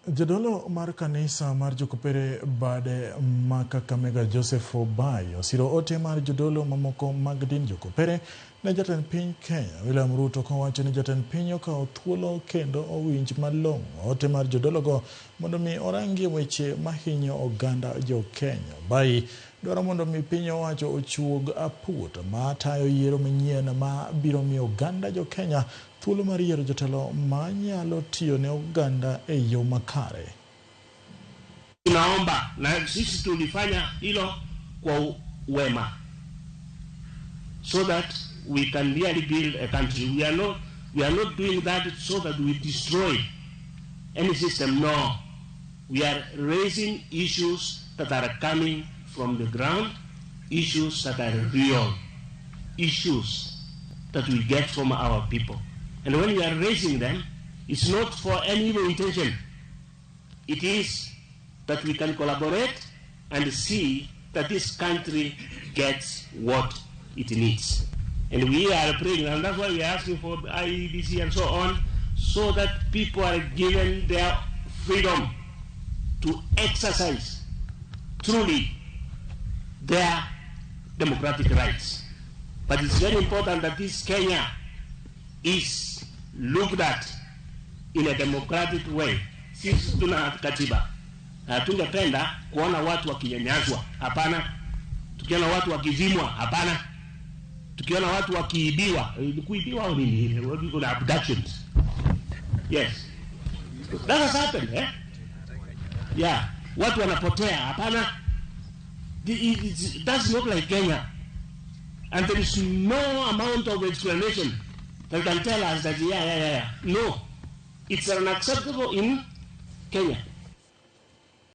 Jadolo mar kanisa mar Jokopere bade ma Kakamega Joseph Obayi osiro ote mar jodolo mamoko mag din Jokopere ne jatend piny Kenya William Ruto kowacho ni jatend piny okawo thuolo kendo owinj malong'o ote mar jodologo mondo mi orangie weche mahinyo oganda jo Kenya. Obayi dwaro mondo mi piny owacho ochuog apuot ma tayo yiero manyien ma biro miyo oganda jo Kenya thuolo mar yiero jotelo manyalo tiyo ne oganda e yo makare. Tunaomba na sisi tulifanya hilo kwa wema so that we can really build a country. We are not doing that so that we destroy any system. No. We are raising issues that are coming from the ground, issues that are real, issues that we get from our people. And when we are raising them, it's not for any evil intention. It is that we can collaborate and see that this country gets what it needs. And we are praying, and that's why we are asking for IEBC and so on, so that people are given their freedom to exercise truly their democratic rights. But it's very important that this Kenya is looked at in a democratic way. Sisi tuna katiba, hatungependa kuona watu wakinyanyaswa, hapana. Tukiona watu wakizimwa, hapana. Tukiona watu wakiibiwa, kuibiwa au nini? What do you call abductions? Yes, that has happened, eh? Yeah, watu wanapotea, hapana. That's not like Kenya. And there is no amount of explanation that can tell us that, yeah. No, it's unacceptable in Kenya.